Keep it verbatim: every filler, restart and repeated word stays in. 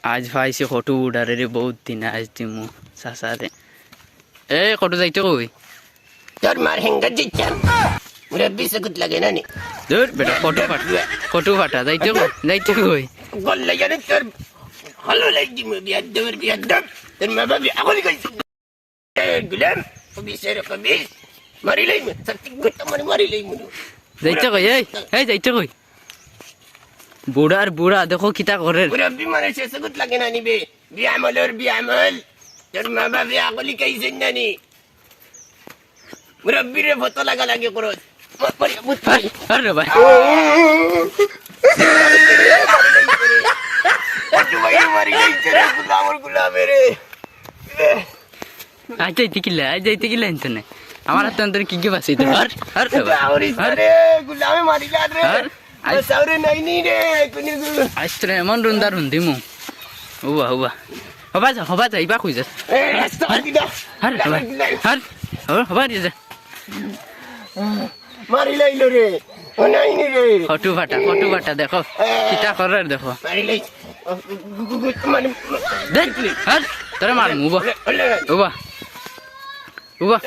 আইজ পাইছি কটু বুড়ারে রে, বউত দিন আইজ দিমু চাচারে। এ কটু, যাইতে কই? তোর মার হেঙ্গা দিতাম। মুরব্বি চকুত লাগে না নি? দূর বেটা, কটু ফাটা, কটু ফাটা, যাইতে কই? যাইতে কই? গল্লা জানে তোর ভালো লাগি মু বিয়ার দেবের বিয়ার দেব। তোর মা বাবা আগলি কইছে। এ গুলাম, কবিসের কবিস। মারি লইমু, সত্যি কথা মানে মারি লইমু। যাইতে কই? এই, এই যাইতে কই? বুড়ার বুড়া, দেখো কিতা করের। মুরব্বি মানুষে চকুত লাগে না নি বে। বিয়ামলর বিয়ামল। তোর মা বাবা আগলি কইছেন না নি? মুরব্বিরে ফটো লাগা লাগে করস। মা-, মা-, মা-, আরে ভাই। কটু ভাই মারি লইছে রে, গুলামর গুলামে রে। আইজ যাইতে কিলা, আইজ যাইতে কিলা আনতে না। আমার হাতে আনতে কি কি বাঁচাইতে? আর, আর, এটা আওরিস আর, রে, গুলামে মারিলা রে। আর, আইজ সাউরে নাই নি রে, কোনি গু- আইজ তোরে এমন রুন্দা রুন্দিমু। উবা, উবা। হবা যা, হবা যা, ইবা কই যা। এ, রাস্তা দিদা। আর, হবা, আর, হবা, হবা দিয়ে যা। মারি লাইলো রে। ও নাই নি রে। কটু ফাটা, কটু ফাটা, দেখো। কিতা করের দেখো। মারি লাই। মানে, দেখ, আর, তোরে মারমু, উবা। ওলে, ওলে। উবা। উবা।